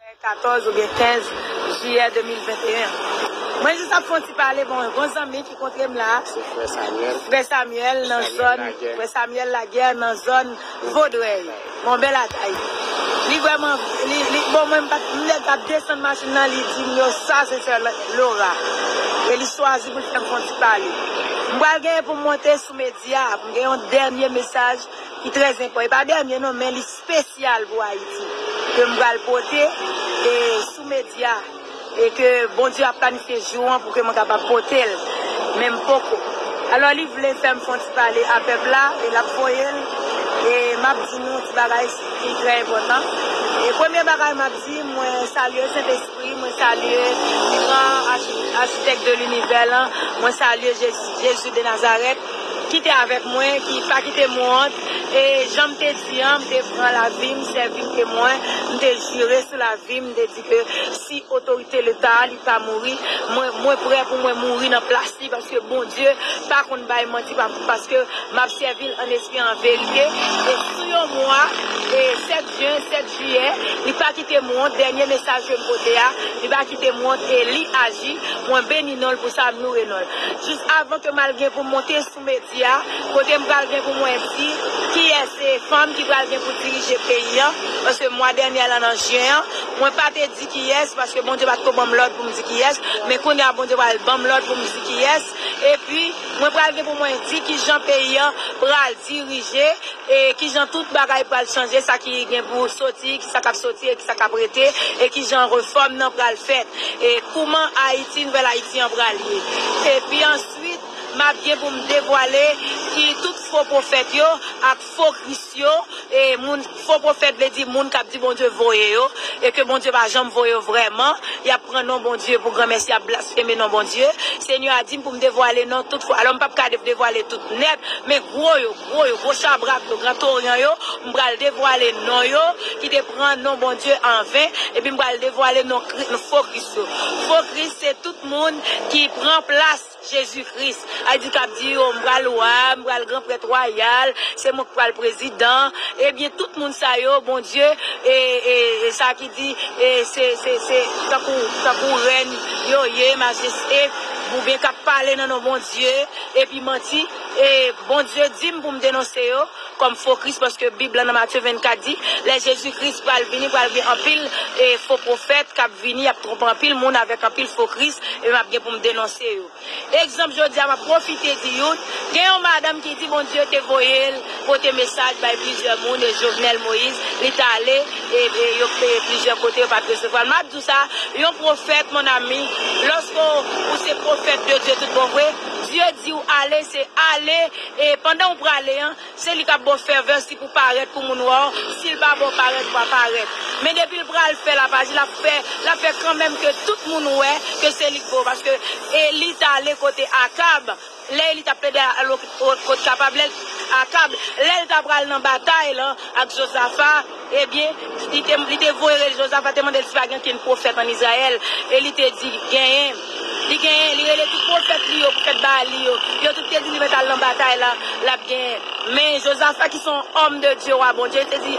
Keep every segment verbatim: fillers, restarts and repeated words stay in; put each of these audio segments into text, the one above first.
katòz oubyen kenz jiyè de mil venteyen. Mwen jis ap fè yon ti pale, bon, yon bon zanmi ki kontre m la. Se frè Samuel. Frè Samuel nan zòn, frè Samuel Laguerre nan zòn Vodrèy. Bon, bèl atay. Li vrèman, li, li, bon, mwen, m pa t, m nèk ap desann machin nan, li di m yo, sa se sè Laura. E li chwazi pou l fè m fè yon ti pale. M pral genyen pou m monte sou medya, pou m gen yon dènye mesaj ki trè enpòtan. E pa dènye non, men li espesyal pou Ayiti. Ke m pral pote e sou medya. E ke Bondye ap planifye jou an pou ke mwen kapab pote l. Men m poko. Alò, li vle fè m fè yon ti pale a pèp la, e l ap voye l. E m ap di nou ti bagay ki trè enpòtan. E premye bagay m ap di, mwen salye Sentespri, mwen salye gran achi-, achitèk de linivè lan, mwen salye Jezi, Jezi de Nazarèt, ki te avèk mwen, ki pa kite m wont. E jan m te di an, m te pran lavi m, sèvi m ke mwen, m te jire sou lavi m, m te di ke si otorite Leta a, li pa mouri, mwen, mwen prè pou mwen mouri nan plas li, paske Bondye pa konn bay manti, pa, paske m ap sèvi l an espri, an verite. E sou yon mwa, e sèt jen, sèt jiyè, li pa kite m wont, dènye mesaj ke m pote a, li pa kite m wont, e li aji, mwen beni non l pou sa, m loure non l. Jis avan ke m al gen pou m monte sou medya, kote m pral gen pou mwen di kiyès se fanm ki pral gen pou dirije peyi an, paske mwa dènye la nan jen an, mwen pa te di kiyès, paske Bondye pa t ko ban m lòd pou m di kiyès, men kounye a Bondye pral ban m lòd pou m di kiyès, epi mwen pral gen pou mwen di kijan peyi an pral dirije, e kijan tout bagay pral chanje, sa ki gen pou soti, ki sa k ap soti, e ki sa k ap rete, e kijan refòm nan pral fèt, e kouman Ayiti, nouvèl Ayiti an pral ye. Epi answit, m ap gen pou m devwale ki tout fo pwofèt yo ak fo Kris yo, e moun, fo pwofèt vle di moun k ap di Bondye voye yo, e ke Bondye pa janm voye yo vrèman, y ap pran non Bondye pou granmèsi, y ap blasfeme non Bondye. Senyè a di m pou m devwale non tout fo. Alò, m p ap ka de-, devwale tout nèt, men gwo yo, gwo yo, gwo chabrak yo, gran toryan yo, m pral devwale non yo, ki te pran non Bondye an ven, epi m pral devwale non Kri-, non fo Kris yo. Fo Kris se tout moun ki pran plas Jezi Kris. A di k ap di yo, m pral wa, m pral gran prèt wayal, se mwen k pral prezidan. Ebyen, tout moun sa yo, Bondye, e, e, e sa ki di, e se, se, se tankou, tankou rèn yo ye, majeste, oubyen k ap pale nan non Bondye, epi manti, e Bondye di m pou m denonse yo kòm fo Kris, paske Bib la nan Matye vennkat di, lè Jezi Kris pral vini, pral gen anpil, e, fo pwofèt k ap vini, y ap twonpe anpil moun avèk anpil fo Kris, e m ap gen pou m denonse yo. Egzanp, jodi a, m ap pwofite di youn, gen yon madanm ki di Bondye te voye l pote mesaj bay plizyè moun, e Jovenel Moïse, li t ale, e, e yo, e plizyè kote, yo pa t resevwa l. M ap di w sa, yon pwofèt, mon ami, lòske w se pwofèt de Dye tout bon vre, Dye di w ale, se ale, e pandan w prale an, se li k ap ba w fèvè si pou parèt pou moun wè w, si l pa ba w parèt, w pa parèt. Men depi l pral fè l ap aji, l ap fè, l ap fè kanmenm ke tout moun wè ke se li k voye, paske Eli t ale kote Akab, lè Eli t ap plede al o-, o-, kot kapab, lè l, Akab, lè l ta pral nan batay lan ak Jozafa, ebyen, li te, li te voye rele Jozafa, te mande l si pa gen okenn pwofèt ann Izrayèl, e li te di, genyen. Li genyen, li rele tout pwofèt li yo, pwofèt Baal li yo. Yo tout te di li mèt al nan batay la, l ap genyen. Men Jozafa ki se yon òm de Dye, wa Bondye, li te di,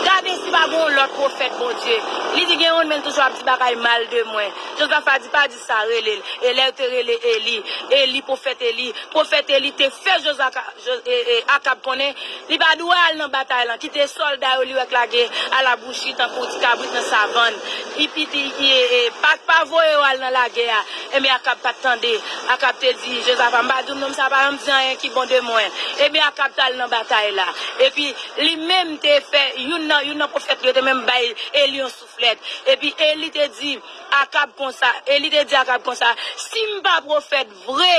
gade si pa gen yon lòt pwofèt Bondye. Li di gen youn, men l toujou ap di bagay mal de mwen. Jozafa di, pa di sa, rele l. E lè yo te rele Eli, Eli, pwofèt Eli, pwofèt Eli te fè Jozafa, Jo-, e, e, Akab konnen li pa dwe al nan batay lan, kite sòlda yo li wè k lage alabouchi tankou ti kabrit nan savann. Li piti, e, e, pa, pa voye yo al nan lagè a. Ebyen, Akab pa t tande. Akab te di Jozafa, m pa di w non, sa pa janm di anyen ki bon de mwen. Ebyen, Akab t al nan batay la. Epi, li menm te fè, youn nan, youn nan pwofèt li yo te menm bay Eli yon souflèt. Epi, Eli te di Akab konsa, Eli te di Akab konsa, si m pa pwofèt vre,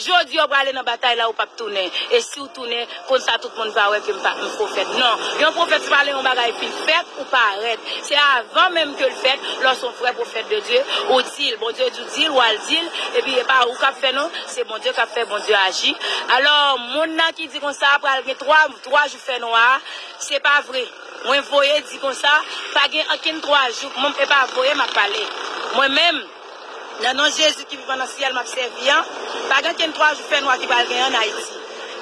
jodi a w prale nan batay la, ou p ap tounen. E si w tounen, konsa tout moun va wè ke m pa, m pwofèt. Non, yon pwofèt se pa lè yon bagay fin fèt ou parèt. Se avan menm ke l fèt, lè w se yon vrè pwofèt de Dye, ou di l, Bondye di w di l, w al di l, epi e pa ou k ap fè non, se Bondye k ap fè, Bondye aji. Alò, moun nan ki di konsa, pral gen twa, twa jou fènwa, se pa vre. Mwen voye di konsa, pa gen okenn twa jou, mwen, e pa voye m ap pale. Mwen menm, nan non Jezi ki vivan nan syèl m ap sèvi an, pa gen okenn twa jou fènwa ki pral genyen ann Ayiti.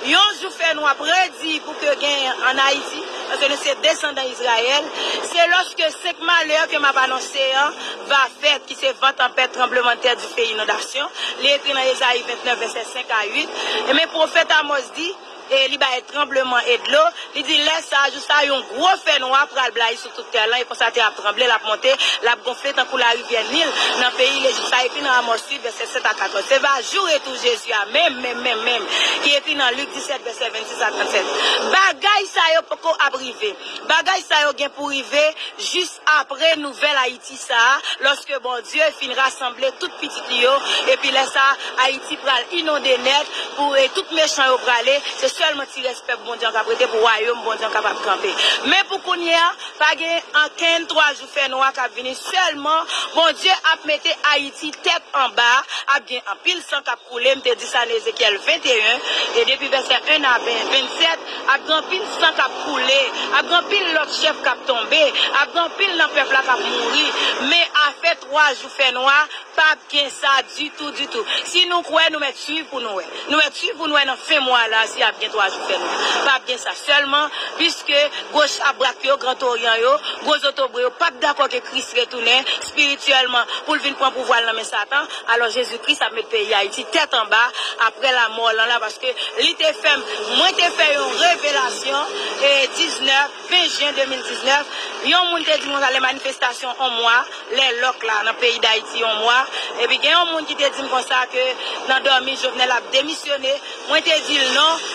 Yon jou fènwa predi pou ke genyen ann Ayiti, Paske nou se desandan Izrayèl, se lòske senk malè ke m ap anonse an va fèt, ki se van tanpèt, tranblemanntè, dife, inondasyon. Li ekri nan Ezayi vennèf, vèsè senk a uit. E men pwofèt Amòs di, e li bay tranbleman e dlo, li di, lè sa a, jou sa a, yon gwo fènwa pral blayi sou tout tè lan, e konsa tè a ap tranble, l ap monte, l ap gonfle tankou larivyè Nil nan peyi Lejip. Sa ekri nan Amòs uit, vèsè sèt a katòz. Se va jou retou Jezi a, menm, menm, menm, menm, ki ekri nan Lik disèt, vèsè vennsis a trannsèt. Bagay sa yo poko ap rive. Bagay sa yo gen pou rive jis apre nouvèl Ayiti sa a, lòske Bondye fin rasanble tout pitit li yo, epi lè sa a, Ayiti pral inonde nèt, pou, e tout mechan yo prale, se sèlman ti rès pèp Bondye an k ap rete pou wayòm Bondye an kapab kanpe. Men pou kounye a, pa gen ankenn twa jou fènwa k ap vini, sèlman Bondye ap mete Ayiti tèt anba, ap gen anpil san k ap koule, m te di sa nan Ezekyèl venteyen, e depi vèsè en a ven, vennsèt, ap gen anpil san k ap koule, ap gen anpil lòt chèf k ap tonbe, ap gen anpil nan pèp la k ap mouri. Men afè twa jou fènwa, p ap gen sa ditou, ditou. Si nou kwè, nou mèt swiv pou nou wè. Nou mèt swiv pou nou wè nan fen mwa la si ap gen twa jou fènwa. P ap gen sa sèlman, piske gwo chabrak yo, Gran Toryan yo, gwo zotobre yo, p ap dakò ke Kris retounen espirityèlman pou l vin pran pouvwa l nan men Satan. Alò, Jezi Kris ap met peyi Ayiti tèt anba apre lanmò lan la, paske li te fè m, mwen te fè yon revelasyon, e diznèf, ven jen de mil diznèf, yon moun te di m konsa, lè manifestasyon yon mwa, lè lòk la nan peyi Dayiti yon mwa, epi gen yon moun ki te di m konsa ke nan dòmi Jovenel ap demisyone. Mwen te di l non,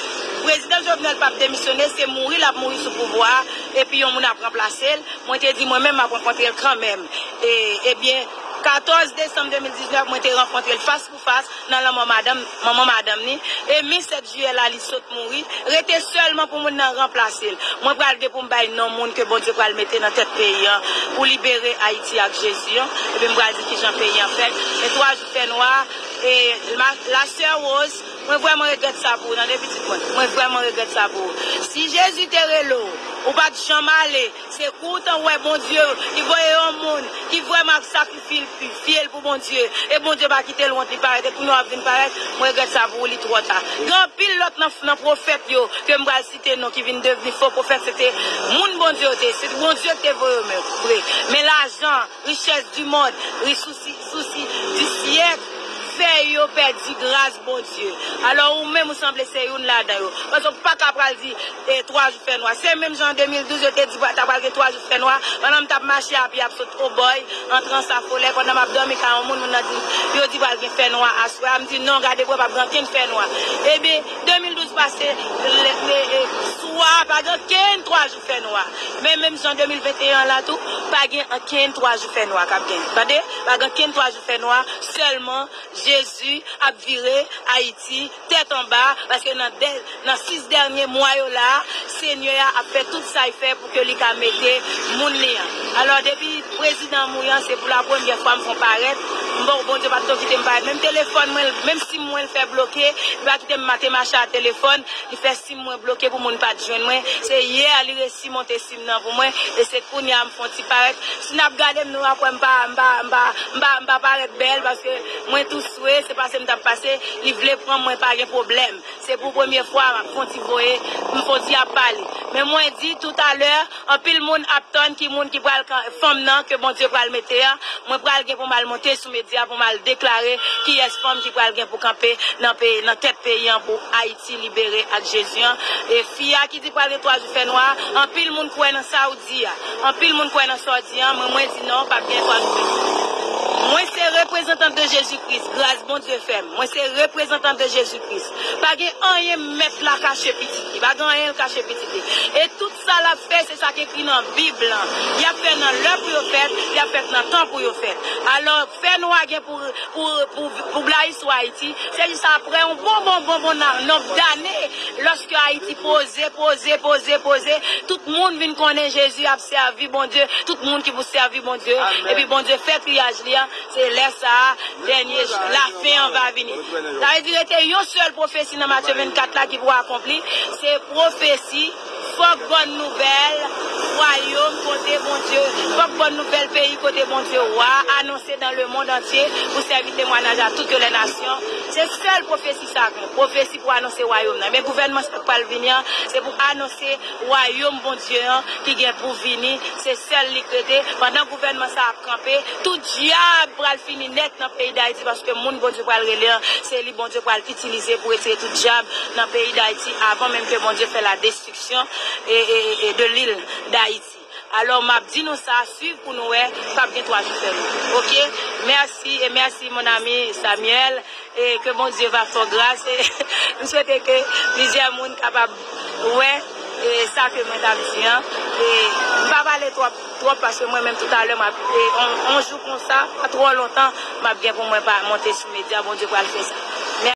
prezidan Jovenel p ap demisyone, se mouri l ap mouri sou pouvwa a, epi yon moun ap ranplase l. Mwen te di mwen menm m ap rankontre l kanmenm. E, ebyen, katòz desanm de mil diznèf, mwen te rankontre l fas pou fas nan lanmò madanm, manman madanm ni. E men sèt jiyè la, li sot mouri. Rete sèlman pou moun nan ranplase l. Mwen pral gen pou m bay non moun ke Bondye pral mete nan tèt peyi an pou libere Ayiti ak Jezi an. Epi m pral di kijan peyi an fèt. Men twa jou fènwa, e ma, la sè Rose, mwen vrèman regrèt sa pou ou, tande pitit mwen. Mwen vrèman regrèt sa pou ou. Si Jezi te rele w, ou pa t janm ale, se kou w t an wè Bondye, li voye yon moun ki vrèman ap sakrifye l, fye l pou Bondye. E Bondye pa kite l wont, li parèt. E kounye a w ap vin parèt, mwen regrèt sa pou ou, li twò ta. Gen anpil lòt nan, nan pwofèt yo ke m pral site non ki vin devni fo pwofèt, se te moun Bondye yo te ye, se Bondye ki te voye yo menm, vre. Men lajan, richès di mond, ri sousi, sousi di syèk, fè yo pèdi gras Bondye. Alò, ou menm, ou sanble se youn ladan yo. Paske w pa ka pral di, e, twa jou fènwa. Se menm jan an de mil douz, yo te di ta pral gen twa jou fènwa. Pandan m t ap mache a pye ap sot Obòy, antre Ansa Folè, pandan m ap dòmi kay yon moun, moun nan di, yo di pral gen fènwa aswè a. M di, non, gade bò, p ap gen ankenn fènwa. Ebyen, de mil douz pase, le, le, e, swa, pa gen ankenn twa jou fènwa. Men menm jan de mil venteyen an la tou, pa gen ankenn twa jou fènwa k ap gen. Tande? Pa gen ankenn twa jou fènwa, sèlman Jezi ap vire Ayiti tèt anba, paske nan dè, nan sis dènye mwa yo la, Senyè a ap fè tout sa l fè pou ke li ka mete moun li an. Alò, depi prezidan an mouri an, se pou la premyè fwa m fè yon parèt. M bon, Bondye pa t ko kite m parèt. Menm telefòn mwen, menm sim mwen, l fè bloke. Li pa kite m mete mache a telefòn. Li fè sim mwen bloke pou moun pa t jwenn mwen. Se yè li resi monte sim nan pou mwen. E se kounye a m fè yon ti parèt. Si n ap gade m, nou ap wè m pa, m pa, m pa, m pa, m pa parèt bèl, paske mwen tou swe, se pase m t ap pase, li vle pran m, mwen pa gen pwoblèm. Se pou premye fwa m ap fè yon ti voye, m fè yon ti ap pale. Men mwen di toutalè, anpil moun ap tann ki moun ki pral ka-, fanm nan ke Bondye pral mete a. Mwen pral gen pou m al monte sou medya pou m al deklare kiyès fanm ki pral gen pou kanpe nan peyi, nan tèt peyi an pou Ayiti libere ak Jezi an. E fi a ki di pral gen twa jou fènwa, anpil moun kwè nan sa w di a. Anpil moun kwè nan sa w di a, men mwen di non, p ap gen twa jou fènwa. Mwen se reprezantant de Jezi Kris, gras Bondye fè m. Mwen se reprezantant de Jezi Kris. Pa gen anyen mèt la kache pitit li. Pa gen anyen l kache pitit li. E tout sa l ap fè, se sa k ekri nan Bib lan. Y ap fè nan lè pou yo fèt, y ap fèt nan tan pou yo fèt. Alò, fènwa gen pou, pou, pou, pou blayi sou Ayiti. Se jis apre yon bon, bon, bon, bon nan, nonb dane, lòske Ayiti poze, poze, poze, poze, tout moun vin konnen Jezi ap sèvi Bondye, tout moun ki pou sèvi Bondye, epi Bondye fè triyaj li an, se lè sa a, dènye jou, lafen an va vini. Sa vle di, rete yon sèl pwofesi nan Matye vennkat la ki pou akonpli, se pwofesi, fòk bòn nouvèl wayòm kote Bondye, fòk bòn nouvèl peyi kote Bondye wa a nou anonse dans le monde entier pou sèvi temwanaj a toutes les nations. Se sèl pwofesi sa gen. Pwofesi pou anonse wayòm nan. Men gouvènman sa k pral vini an, se pou anonse wayòm Bondye an ki gen pou vini. Se sèl li k rete. Pandan gouvènman sa ap kanpe, tout dyab pral fini nèt nan peyi Dayiti paske moun Bondye pral rele an, se li Bondye pral itilize pou retire tout dyab nan peyi Dayiti avan menm ke Bondye fè la destriksyon e, e, e de lil Dayiti. Alò, m ap di nou sa, swiv pou nou wè, p ap gen twa jou fè nou. Oke? Mèsi, e mèsi, mon ami Samuel, e ke Bondye va fè w gras. E m swete ke plizyè moun kapab wè e sa ke mwen t ap di an. E m pa pale twòp, twòp, paske mwen menm toutalè, m ap, e on, on jou konsa, pa twò lontan, m ap gen pou mwen pa monte sou medya, Bondye pral fè sa.